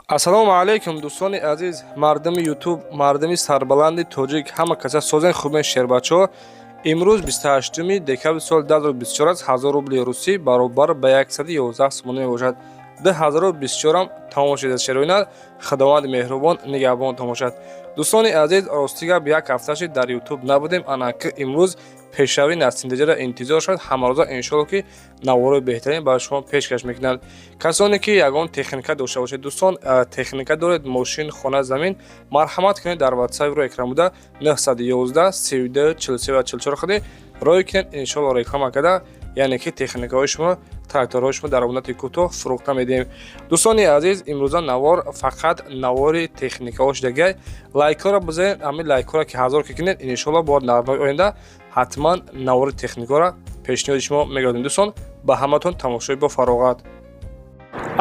Ассалому алайкум, дӯстони азиз, мардуми Ютуб, мардуми сарбаланди тоҷик, ҳама каса созен, хубен, шербачаҳо. Имрӯз 28 декабри соли 2024 аст. 1000 рубли русӣ баробар ба 111 сомонӣ мебошад. 2024 тамом шудааст, шероина. Худованди меҳрубон нигаҳбонтон бошад. Дӯстони азиз, рости гап, як ҳафта шид дар Ютуб набудем. Ана ки имрӯз пешравии Насимтеҷаро интизор шуд. Ҳамарӯза иншоалло ки наворои беҳтарин ба шумо пешкаш мекунанд. Касоне ки ягон техника дошта бошед, дӯстон, техника доред, мошин, хона, замин, марҳамат кунед, дар ватсапи рӯи экран буда 911 32 43 ва 44 худи рой кунед. Иншоалло реклама карда, яъне ки техникаҳои шумо, тракторҳои шумо дар муддати кӯтоҳ фурӯхта медиҳем. Дӯстони азиз, имрӯза навор фақат навори техникаҳо шудагиай. Лайкҳоро бизанед, ҳамин лайкҳоро ки 1000 ки кунед, иншоалло бо наворҳои оянда ҳатман навори техникаро пешниҳоди шумо мегардонем. Дӯстон, ба ҳаматон тамошои бо фароғат.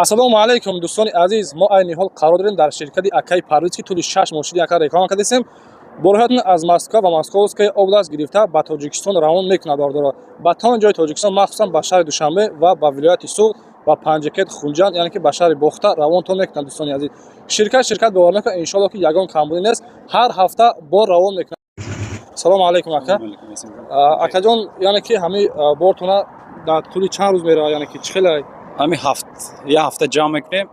Ассалому алайкум, дӯстони азиз. Мо айни ҳол қарор дорем дар ширкати акаи Парвиз, ки тӯли 6 моҳ шуди ака реклама кардастем. Борҳоятон аз Москва ва Московская область гирифта ба Тоҷикистон равон мекунад, бардоро. Ба тамоми ҷои Тоҷикистон, махсусан ба шаҳри Душанбе ва ба вилояти Суғд, ба Панҷакент, Хунҷанд, яъне ки ба шаҳри Бохта равонтон мекунад. Дӯстони азиз, ширкат бовар накунад, иншоалло ки ягон камбудӣ нест, ҳар ҳафта бор равон мекунад. Салому алайкум, ака. Акаҷон, яъне ки ҳамин бортона дар тӯли чанд рӯз меравад, яъне ки чӣ хеле? Ҳамин ҳафт, як ҳафта ҷамъ мекунем,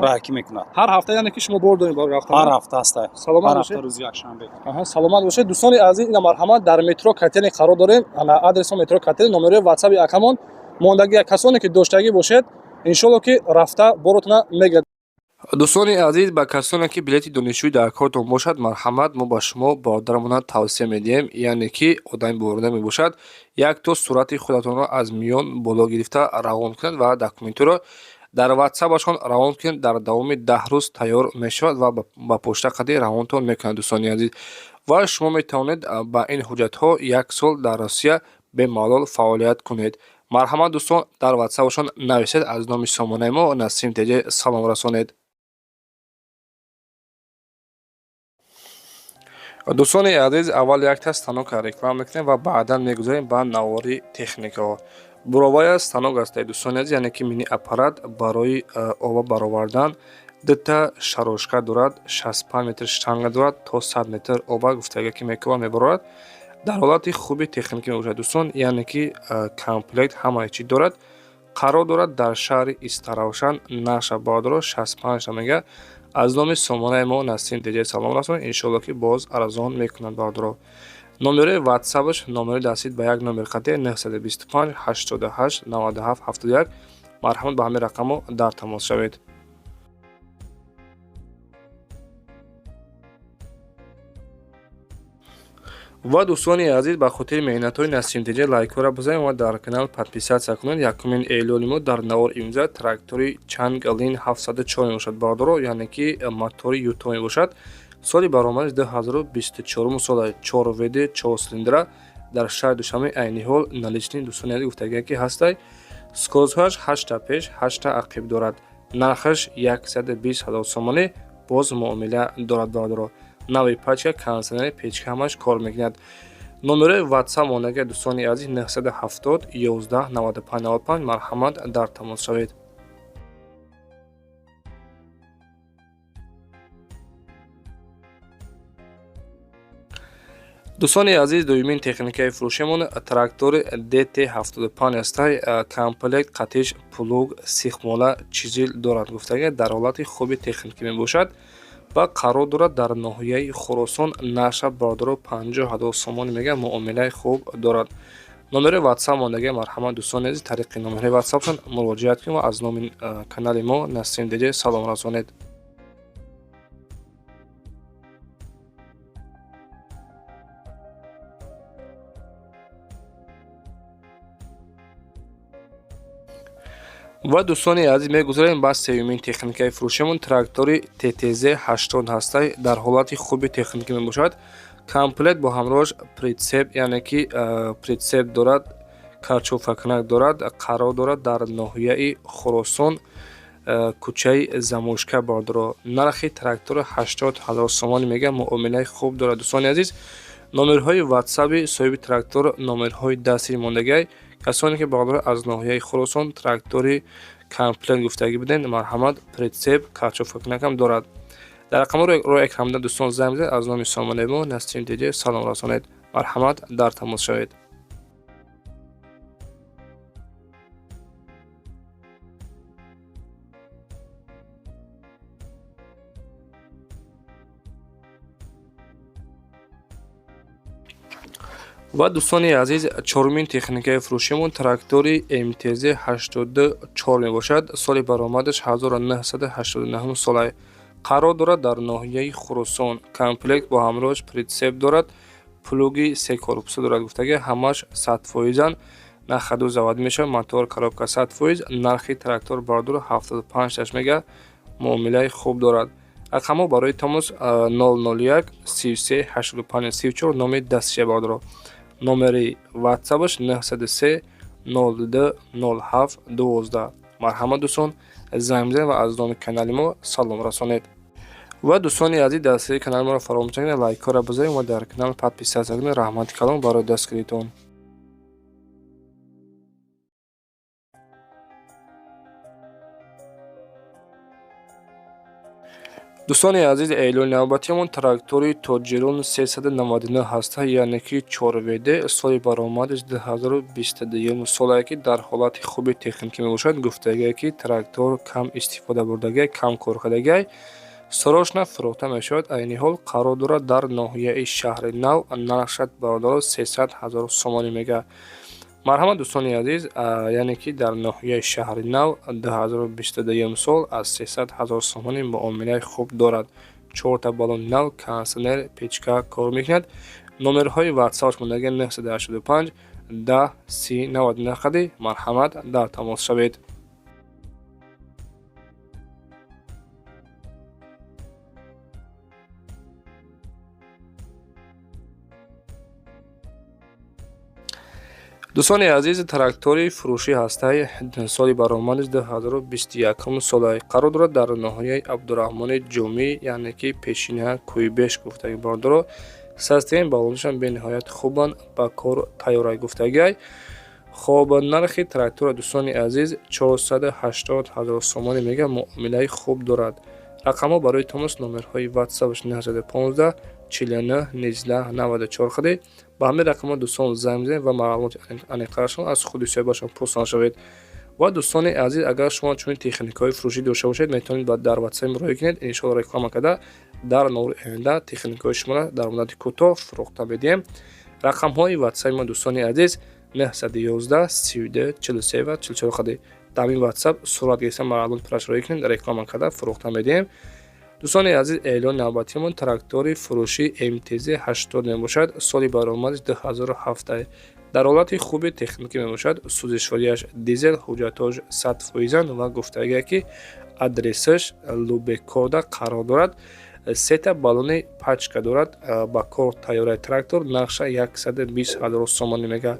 раҳакӣ мекунад. Ҳар ҳафта, яъне ки шумо бор доред барои рафтан? Ҳар ҳафта ҳаста. Саломат Ҳар бошед. ҳафта рӯзи якшанбе. Аҳа, саломат бошед. Дӯстони азиз, ина марҳамат, дар метро Котельный қарор дорем. Ана адреси метро Котельный, номерои ватсапи акамон мондагӣ. Касоне ки доштагӣ бошед, иншоалло ки рафта боротона мегирад. Дӯстони азиз, ба касоне ки билети донишҷӯӣ дар кортон бошад, марҳамат, мо ба шумо бародарамона тавсия медиҳем, яъне ки одами боварда мебошад, якто сурати худатонро аз миён боло гирифта равон кунед ва документҳоро дар ватсапашон равон кунед. Дар давоми 10 рӯз тайёр мешавад ва ба почта қади равонтон мекунад, дӯстони азиз. Ва шумо метавонед ба ин ҳуҷҷатҳо як сол дар Россия бемалол фаъолият кунед. Марҳамат, дӯстон, дар ватсапашон нависед, аз номи сомонаи мо Насим Теҷе салом расонед. Дӯстони азиз, аввал якта станока реклама мекунем ва баъдан мегузарем ба навори техникаҳо. Буровая станок аст, дӯстони азиз, яъне ки мини аппарат барои оба баровардан. Дута шарошка дорад, 65 метр штанга дорад, то 100 метр оба гуфтага ки мекова мебарорад. Дар ҳолати хуби техникӣ мебошад, дӯстон, яъне ки комплект ҳамаи чӣ дорад. Қарор дорад дар шаҳри Истаравшан. Наша баҳодуро 65 мега. Аз номи сомонаи мо Насим Деҷа салом расонед, иншоалло ки боз арзон мекунад, бародаро. Номерои ватсапаш, номерои дастид ба як номер қатъи 925 88 97 71. Марҳамат, ба ҳамин рақамҳо дар тамос шавед. Ва дӯстони азиз, ба хотири меҳнатҳои Насимтеҷа лайкҳоро бизанед ва дар канал подписаться кунед. Якумин эълони мо дар навор имза трактори Чанглин 704 мебошад, бародаро, яъне ки мотори Юто мебошад. Соли баромадаш 2024 сола, 4 ВД, 4 цилиндра, дар шаҳри Душанбе айни ҳол наличный, дӯстони азиз, гуфтагия ки ҳастай. Скоростҳояш 8та пеш, 8та ақиб дорад. Нархаш 120 ҳазор сомонӣ, боз муомила дорад, бародаро. Нави пачка, кондитсионери, печка ҳамаш кор мекунад. Номерои ватсап мондагия, дӯстони азиз, 970 11 95 95. Марҳамат, дар тамос шавед. Дӯстони азиз, дуюмин техникаи фурӯшемон трактори ДТ 75 ҳастай. Комплект қатиш плуг, сихмола, чизил дорад, гуфтагия. Дар ҳолати хуби техникӣ мебошад ва қарор дорад дар ноҳияи Хуросон. Наша бародаро 50 ҳазор сомонӣ мега, муомилаи хуб дорад. Номерои ватсап мондагия, марҳамат, дӯстони азиз, тариқи номерои ватсапшон муроҷиат кунед ва аз номи канали мо Насим Деҷе салом расонед. Ва дӯстони азиз, мегузарем ба сеюмин техникаи фурӯшемон. Трактори ТТЗ 80 ҳастай, дар ҳолати хуби техникӣ мебошад. Комплект бо ҳамроҳаш прицеп, яъне ки прицеп дорад, карчофакунак дорад. Қарор дорад дар ноҳияи Хуросон, кӯчаи Замошка, бародаро. Нархи трактори 80 ҳазор сомонӣ мега, муомилаи хуб дорад. Дӯстони азиз, номерҳои ватсаби соҳиби трактор номерҳои дасти мондагиай. Касоне ки бародаро аз ноҳияи Хуросон трактори Комплект гуфтагӣ будем, марҳамат, прицеп, качофакунакам дорад. Дар рақамҳо рӯи экранда дӯстон занг бизанед, аз номи сомонаи мо Насрин Теҷе салом расонед. Марҳамат, дар тамос шавед. Ва дӯстони азиз, чорумин техникаи фурӯшимон трактори МТЗ 84 мебошад. Соли баромадаш 1989 сола, қарор дорад дар ноҳияи Хуросон. Комплект бо ҳамроҳаш прицеп дорад, плуги се корпуса дорад. Гуфтаги ҳамаш 100%-анд, нахаду завод мешавад, мотор, коробка 100%. Нархи трактор бародур 75 таш мега, муомилаи хуб дорад. Рақамҳо барои тамос 001 33 85 34, номи дастчия бародуро. Номери ватсапаш 903 02 07 12. Марҳамат, дӯстон, занг бизанед ва аз номи канали мо салом расонед. Ва дӯстони азиз, дастгирии канали моро фаромӯш накунед, лайкҳоро бизанед ва дар канал подписаться кунед. Раҳмати калон барои дастгиритон. Дӯстони азиз, эълони навбатиамон трактори Тоҷирон 399 ҳаста, яъне ки 4 ВД, соли баромадаш 2022 солае, ки дар ҳолати хуби техникӣ мебошад. Гуфтагие, ки трактор кам истифода бурдагиай, кам кор кардагиай, срочно фурӯхта мешавад. Айни ҳол қарор дорад дар ноҳияи Шаҳри Нав. Нархшад бародаро 300 000 сомонӣ мега. Марҳамат, дӯстони азиз, яъне ки дар ноҳияи Шаҳри Нав, 2022 сол, аз 300 000 сомонӣ муомилаи хуб дорад. Чорта баллони нав, кондитсионер, печка кор мекунад. Номерҳои ватсапаш мондаги 985 10 30 99 қади. Марҳамат, дар тамос шавед. Дӯстони азиз, трактори фурӯшӣ ҳастаи, соли баромадаш 2021 солай, қарор дорад дар ноҳияи Абдураҳмони Ҷомӣ, яъне ки пешина Кӯйбеш. Гуфтаги бародаро, состояние баллонашам бениҳоят хубанд, ба кор тайёрай гуфтагиай. Хоб, нархи трактора, дӯстони азиз, 480 ҳазор сомонӣ мега, муомилаи хуб дорад. Рақамҳо барои тамос, номерҳои ватсапаш 915 49 19 94 хади. Ба ҳамин рақамҳо, дӯстон, занг бизанед ва маълумоти аниқтарашон аз худи соҳибашон пурсон шавед. Ва дӯстони азиз, агар шумо чунин техникаҳои фурӯшӣ дошта бошед, метавонед дар ватсап муроҷиат кунед. Иншоалло, реклама карда, дар навори оянда техникаҳои шуморо дар муддати кӯтоҳ фурӯхта медиҳем. Рақамҳои ватсапи мо, дӯстони азиз, 911 32 43 ва 44 хади. Дар ҳамин ватсап сурат гирифта, маълумоти пурраш роҳӣ кунед, реклама карда фурӯхта медиҳем. Дӯстони азиз, эълони навбатиамон трактори фурӯшии МТЗ 80 мебошад. Соли баромадаш 2007, дар ҳолати хуби техникӣ мебошад. Сӯзишвориаш дизел, ҳуҷҷатҳош 100%-анд ва гуфтагие, ки адресаш Лубекода қарор дорад. Сета баллони пачка дорад, ба кор тайёраи трактор. Нархша 120 ҳазор сомонӣ мега.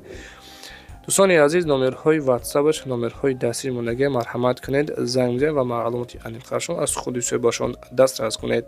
Дӯстони азиз, номерҳои ватсапаш, номерҳои дастии мондагия, марҳамат кунед, занг бизанед ва маълумоти аниқтарашон аз худи соҳибашон дастрас кунед.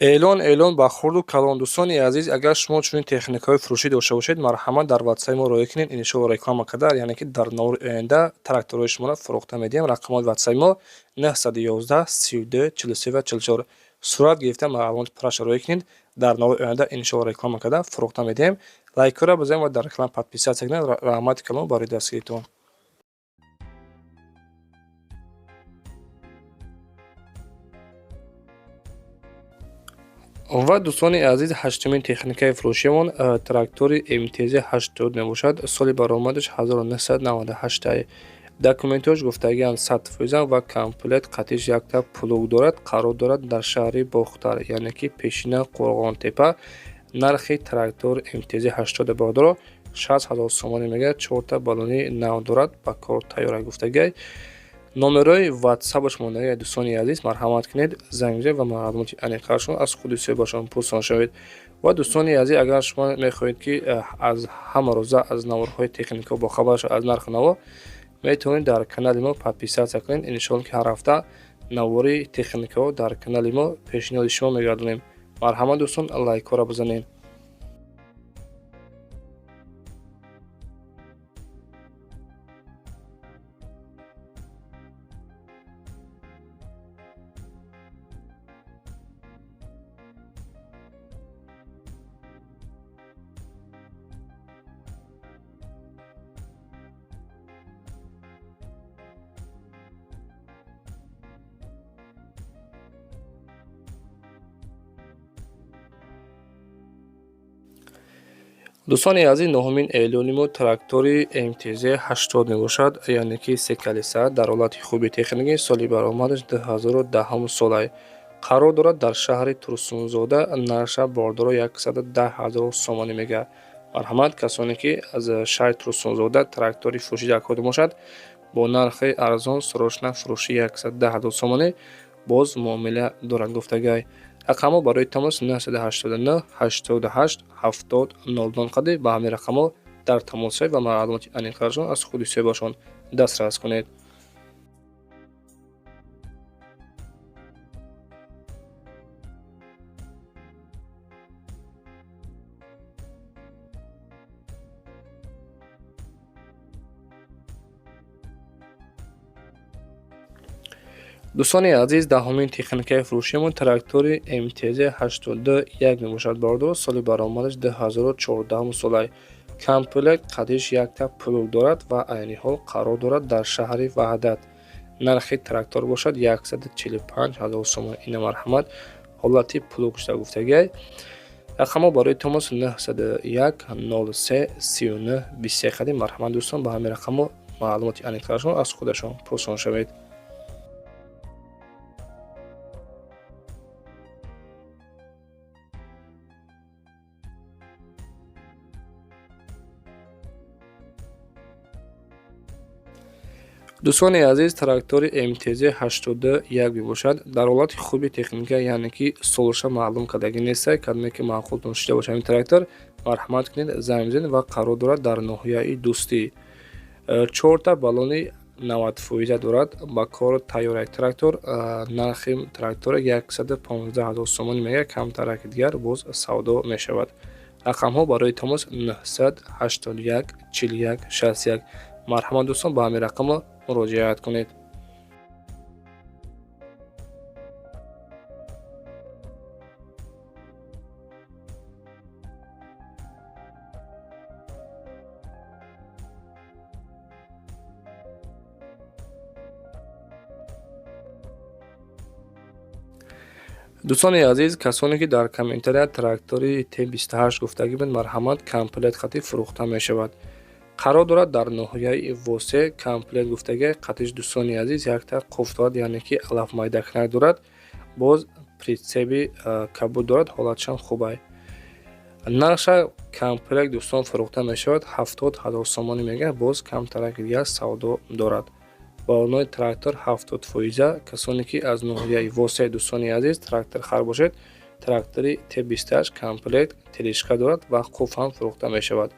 Эълон, эълон ба хурду калон. Дӯстони азиз, агар шумо чунин техникаҳои фурӯшӣ дошта бошед, марҳамат, дар ватсапи мо роҳӣ кунед. Иншоалло, реклама карда, яъне ки дар навори оянда тракторҳои шуморо фурӯхта медиҳем. Рақамҳои ватсапи мо 911 32 43 ва 44. Сурат гирифта, маълумоти пурраша роҳӣ кунед, дар навори оянда иншоалло реклама карда фурӯхта медиҳем. Лайкҳоро бизанед ва дар реклама подписаться кунед. Раҳмати калон барои дастгиритон. Ва дӯстони азиз, ҳаштумин техникаи фурӯшиамон трактори МТЗ 80 мебошад. Соли баромадаш 1998. Документҳош гуфтагианд 100%-анд ва комплект қатиш якта плуг дорад. Қарор дорад дар шаҳри Бохтар, яъне ки пешина Қурғонтепа. Нархи трактор МТЗ 80 бародаро 60 ҳазор сомонӣ мегӯяд. Чорта баллони нав дорад, ба кор тайёра гуфтагиай. Номерҳои ватсапаш мондагиай. Дӯстони азиз, марҳамат кунед, занг бизанед ва маълумоти аниқтарашон аз худи соҳибашон пурсон шавед. Ва дӯстони азиз, агар шумо мехоҳед, ки аз ҳама рӯза аз наворҳои техника бохабар шавед, аз нархи наво, метавонед дар канали мо подписаться кунед. Иншоалло, ки ҳар ҳафта навори техникаҳо дар канали мо пешниҳоди шумо мегардонем. Марҳамат, дӯстон, лайкҳоро бизанед. Дӯстони азиз, нуҳумин эълони мо трактори МТЗ 80 мебошад, яъне ки се колеса, дар ҳолати хуби техникӣ, соли баромадаш 2010 солай. Қарор дорад дар шаҳри Турсунзода, нарша бордоро 110 ҳазор сомонӣ мегӯяд. Марҳамат, касоне ки аз шаҳри Турсунзода трактори фурӯшӣ дар кор бошад, бо нархи арзон срочно фурӯшӣ 110 ҳазор сомонӣ боз муомила дорад гуфтагай. Рақамҳо барои тамос 989 88 70 00 қади ба ҳамин рақамҳо дар тамос шавед ва маълумоти аниқтарашон аз худи соҳибашон дастрас кунед. Дӯстони азиз, даҳумин техникаи фурӯшиамон трактори МТЗ 82 1 мебошад. Бордор, соли баромадаш 2014 солай. Комплект қадиш якта плуг дорад ва айни ҳол қарор дорад дар шаҳри Ваҳдат. Нархи трактор бошад 145 ҳазор сомон. Ина марҳамат, ҳолати плуг шуда гуфтагиай. Рақамҳо барои тамос 901 03 39 23 қадим. Марҳамат, дӯстон, ба ҳамин рақамҳо маълумоти аниқтарашон аз худашон пурсон шавед. Дӯстони азиз, трактори МТЗ 81 мебошад, дар ҳолати хуби техника, яъне ки солша маълум кардагӣ нестай. Кадоме ки маъқултон шуда бошад ҳамин трактор, марҳамат кунед, занг бизанед ва қарор дорад дар ноҳияи Дӯстӣ. Чорта баллони 90% дорад, ба кор тайёр як трактор. Нархи трактора 115 ҳазор сомонӣ мегӯяд, камтараки дигар боз савдо мешавад. Рақамҳо барои тамос 981 41 61. Марҳамат, дӯстон, ба ҳамин рақамҳо муроҷиат кунед. Дӯстони азиз, касоне ки дар комментария трактори Т28 гуфтагӣ буд, марҳамат, комплект хати фурӯхта мешавад. Қарор дорад дар ноҳияи Восе. Комплект гуфтагӣ қатиш, дӯстони азиз, якта қуф дорад, яъне ки алафмайдакунак дорад, боз прицеби кабуд дорад, ҳолатшам хубай. Нархша комплект, дӯстон, фурӯхта мешавад, 70 ҳазор сомонӣ мегӯяд, боз камтараки дигар савдо дорад. Баллонои трактор 70%. Касоне ки аз ноҳияи Восе, дӯстони азиз, трактор хар бошед, трактори Т28 комплект тележка дорад ва қуф ҳам фурӯхта мешавад.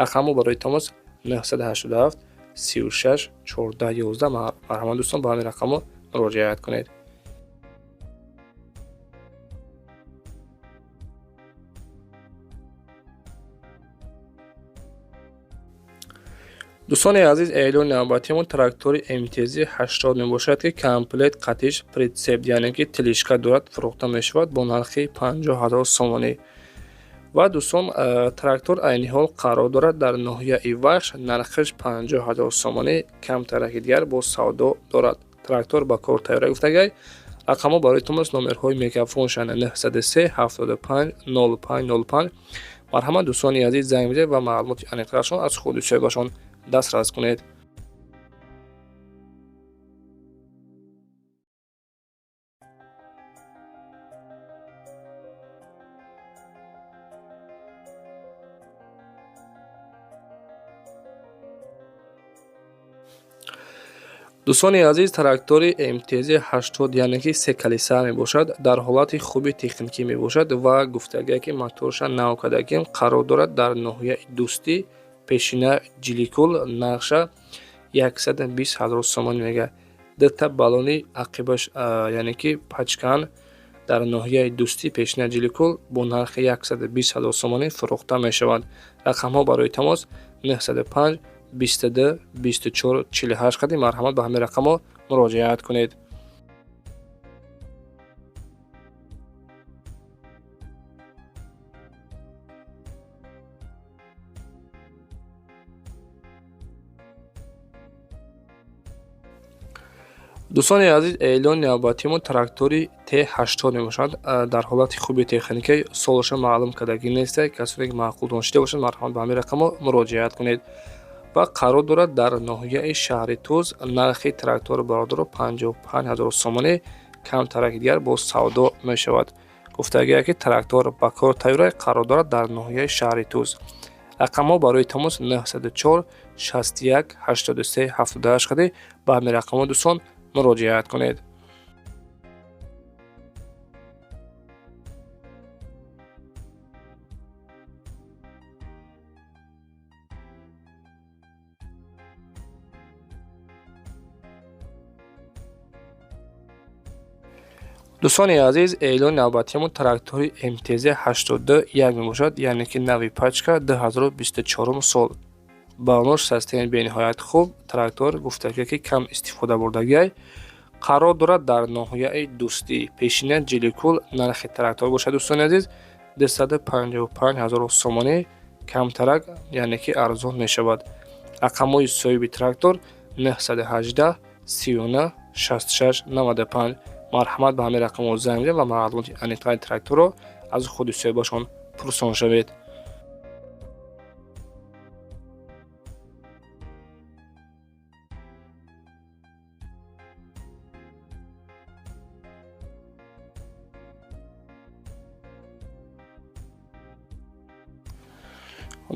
Рақамҳо барои тамос 987 36 14 11. Марҳамат, дӯстон, ба ҳамин рақамҳо муроҷиат кунед. Дӯстони азиз, эълони навбатиамон трактори МТЗ 80 мебошад, ки комплект қатиш прицеп, яъне ки тележка дорад, фурӯхта мешавад бо нархи 50 ҳазор сомонӣ. Ва дӯстон, трактор айни ҳол қарор дорад дар ноҳияи Вахш, нархаш 50 ҳазор сомонӣ, камтараки дигар боз савдо дорад. Трактор ба кор тайёра гуфтагай. Рақамҳо барои тамос номерҳои мегафоншан 903 75 05 05. Марҳамат, дӯстони азиз, занг бизанед ва маълумоти аниқтарашон аз худи соҳибашон дастрас кунед. Дӯстони азиз, трактори МТЗ 80, яъне ки се колеса мебошад, дар ҳолати хуби техникӣ мебошад ва гуфтагие ки моторша нав кардагим. Қарор дорад дар ноҳияи Дӯстӣ, пешина Ҷиликул. Нархша 120 ҳазор сомонӣ мегӯяд. Дута баллони ақибаш, яъне ки пачкан, дар ноҳияи Дӯстӣ, пешина Ҷиликул бо нархи 120 ҳазор сомонӣ фурӯхта мешаванд. Рақамҳо барои тамос 905 22 24 48 қадим. Марҳамат, ба ҳамин рақамҳо муроҷиат кунед. Дӯстони азиз, эълони навбатимон трактори Т80 мебошад. Дар ҳолати хуби техникӣ, солаша маълум кардагӣ нест. Касоне ки маъқултон шида бошад, марҳамат, ба ҳамин рақамҳо муроҷиат кунед ва қарор дорад дар ноҳияи шаҳри Туз. Нархи трактор, бародаро, 55 ҳазор сомонӣ, камтараки дигар боз савдо мешавад. Гуфтагие ки трактор ба кор тайёра, қарор дорад дар ноҳияи шаҳри Туз. Рақамҳо барои тамос 904 61 83 78 қади. Ба ҳамин рақамҳо, дӯстон, муроҷиат кунед. Дӯстони азиз, эълони навбатиамон трактори МТЗ 82 1 мебошад, яъне ки нави пачка, 2024 сол. Балонош состояние бениҳоят хуб. Трактор гуфтагие ки кам истифода бурдагиай. Қарор дорад дар ноҳияи Дӯстӣ, пешина Ҷиликул. Нархи трактор бошад, дӯстони азиз, 255 ҳазор сомонӣ, камтарак, яъне ки арзон мешавад. Рақамҳои соҳиби трактор 918 39 66 95. Марҳамат, ба ҳамин рақамҳо занг бизанед ва маълумоти аниқтари тракторро аз худи соҳибашон пурсон шавед.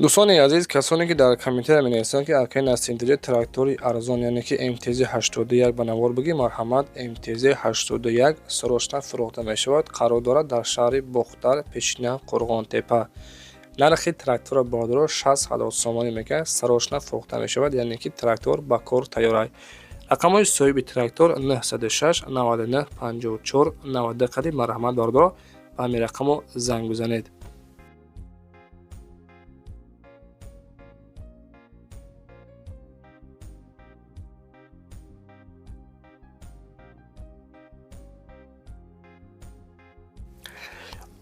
Дӯстони азиз, касоне ки дар комментария менависанд, ки акай Насринтиҷа, трактори арзон, яъне ки МТЗ 81 ба навор бигӣ, марҳамат, МТЗ 81 срочно фурӯхта мешавад. Қарор дорад дар шаҳри Бохтар, пешина Қурғонтепа. Нархи трактора, бародаро, 60 ҳазор сомонӣ мекард, срочно фурӯхта мешавад, яъне ки трактор ба кор тайёр. Рақамҳои соҳиби трактор 906 99 54 90 қади. Марҳамат, бародаро, ба ҳамин рақамҳо занг бизанед.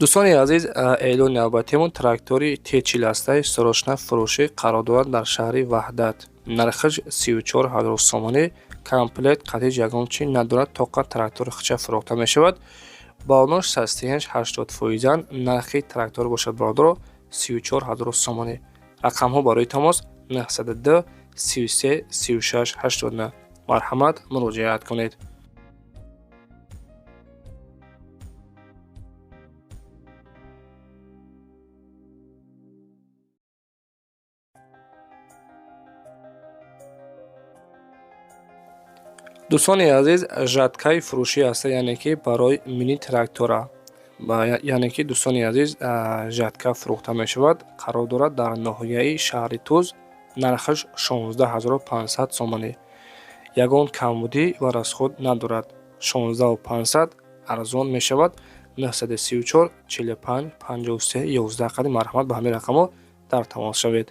Дӯстони азиз, эълони навбатиамон трактори Т40 ҳастаи срочно фурӯшӣ, қарор дорад дар шаҳри Ваҳдат. Нархаш 34 ҳазор сомонӣ, комплект қатиш, ягон чи надорад, тоқа трактори хича фурӯхта мешавад. Балонош состоянияш 80 фоизан. Нархи трактор бошад, бародаро, 34 ҳазор сомонӣ. Рақамҳо барои тамос 902 33 36 89. Марҳамат, муроҷиат кунед. Дӯстони азиз, жаткаи фурӯшӣ ҳаста, яъне ки барои мини трактора, яъне ки, дӯстони азиз, жатка фурӯхта мешавад. Қарор дорад дар ноҳияи шаҳри Туз. Нархаш 16 500 сомонӣ, ягон камбудӣ ва расход надорад. 16 500, арзон мешавад. 934 45 53 11 қади. Марҳамат, ба ҳамин рақамҳо дар тамос шавед.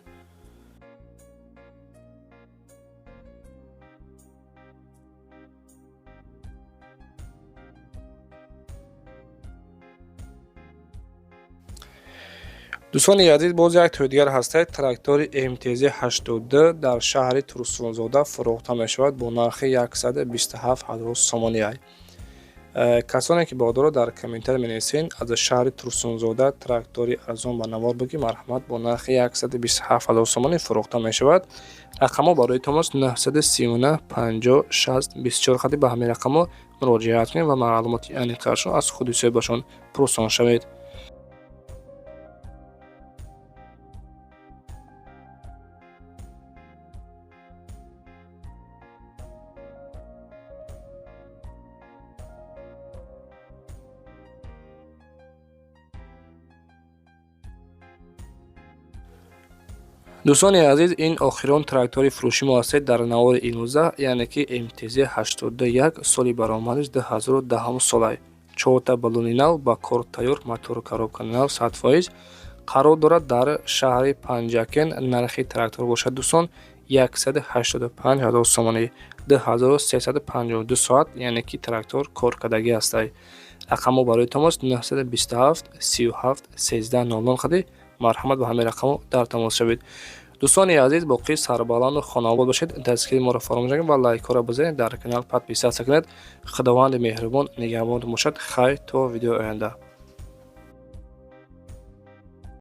Дӯстони азиз, боз як тои дигар ҳастад. Трактори МТЗ 82 дар шаҳри Турсунзода фурӯхта мешавад бо нархи 127 ҳазор сомонӣ. Касоне ки, бародаро, дар комментария менависен, аз шаҳри Турсунзода трактори арзон ба навор бигӣ, марҳамат, бо нархи 127 ҳазор сомонӣ фурӯхта мешавад. Рақамҳо барои тамос 939 50 60 24 қади. Ба ҳамин рақамҳо муроҷиат кунед ва маълумоти аниқтарашон аз худи соҳибашон пурсон шавед. Дӯстони азиз, ин охирон трактори фурӯши мо ҳастед дар навори имрӯза, яъне ки МТЗ 81, соли баромадиш 2010 солай, чорта баллони нав, ба кор тайёр, мотору коробка нав, 100%. Қарор дорад дар шаҳри Панҷакен. Нархи трактор бошад, дӯстон, 185 ҳазор сомонӣ, 2352 соат, яъне ки трактор коркардагӣ ҳастай. Рақамҳо барои тамос 927 37 13 00 қади. Марҳамат, ба ҳамин рақамҳо дар тамос шавед. Дӯстони азиз, боқӣ сарбаланду хонобод бошед. Дастгири моро фаромӯш накунед ва лайкҳоро бизанед, дар канал подписаться кунед. Худованди меҳрубон нигаҳбонтон бошад. Хайр, то видеои оянда.